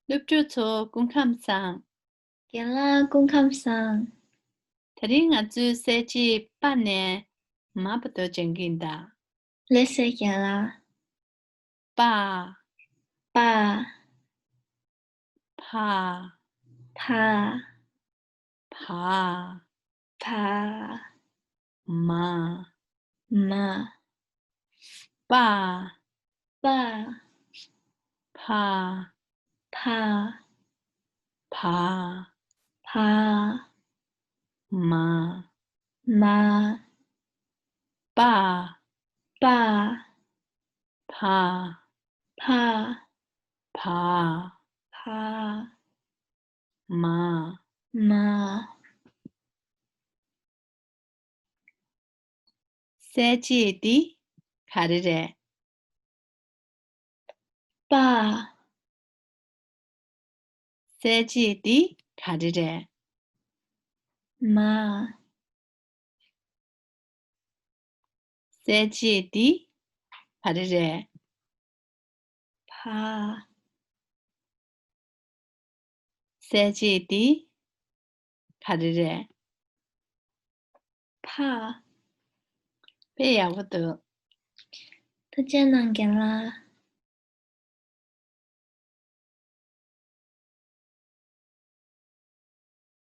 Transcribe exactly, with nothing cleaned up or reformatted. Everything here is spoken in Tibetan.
སློབ་ཕྲུག་ཚོ་སྐུ་ཁམས་བཟང་། རྒན་ལགས་སྐུ་ཁམས་བཟང་། དེ་རིང་ང་ཚོའི་གསལ་བྱེད་པ་ནས་མ་བར་དུ་སྦྱང་གི་ཡིན་ད། ལགས་སོ་རྒན་ལགས། པ། པ། ཕ། ཕ། ཕ། ཕ། མ། མ། པ། པ། ཕ། ཕ། ཕ། ཕ། མ། མ། པ། པ། ཕ། ཕ། ཕ། ཕ། མ། མ། གསལ་བྱེད་འདི་ག་རེ་རེད། པ། གསལ་བྱེད་འདི་ག་རེ་རེད། མ། གསལ་བྱེད་འདི་ག་རེ་རེད། ཕ། གསལ་བྱེད་འདི་ག་རེ་རེད། ཕ། དཔེ་ཡག་པོ་འདུག་ཐུགས་རྗེ་གནང་རྒན་ལགས།